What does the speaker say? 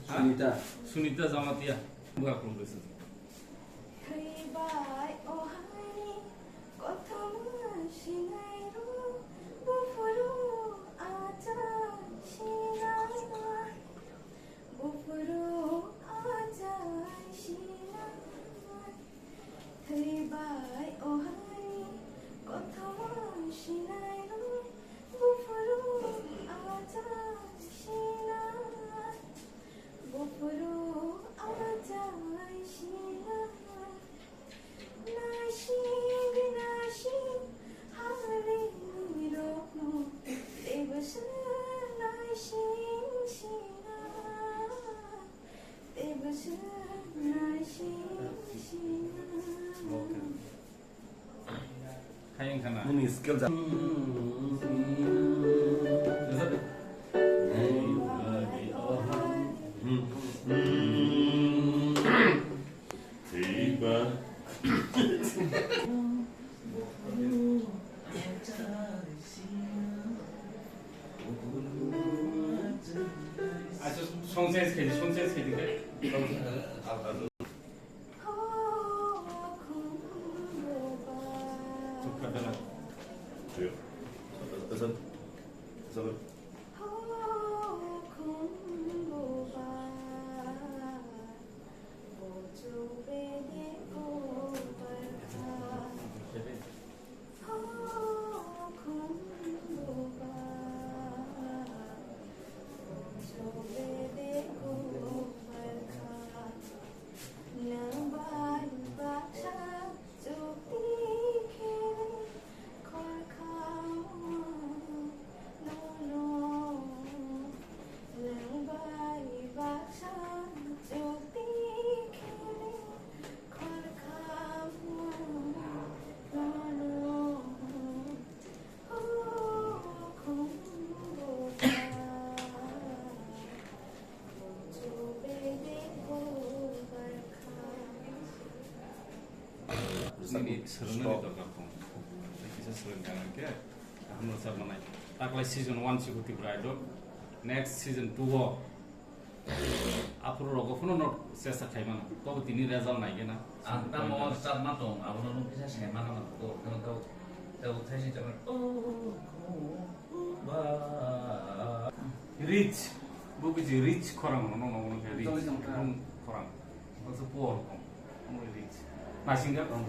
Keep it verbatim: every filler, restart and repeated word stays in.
Sunita. Sunita Jamatia. Buka khulum rwsa. Thwibai o hani kothoma sinai rw, buphuru achai sinai, buphuru achai sinai. Thwibai o hani kothoma sinai rw, buphuru achai sinai, buphuru achai sinai. Naising naising hani rokno teibo se naising sinai. Teibo se naising sinai. Hai wngkha na? Nini scale ja. Thwiba. Acha, song change khaidi, song change khaidi khe. Chukha dala. Nini swrwngni dorkar tong. Kisa swrwng kha hwnkhe, kaham rwchap manai. Taklai season one si Tripura Idol, next season two o aphuru rogo phano no chesta khai mano. Tobo tini result nai gena. Ang tamo chapma tong, abono nung kisa sai mano na. To, to, to, to, thaisi chapma. Oh, oh, oh, ba. Rich, bo bisi rich khorang no, no, no, no, rich. Khorang. Bo se poor kong. Mo rich. Naisingya kong.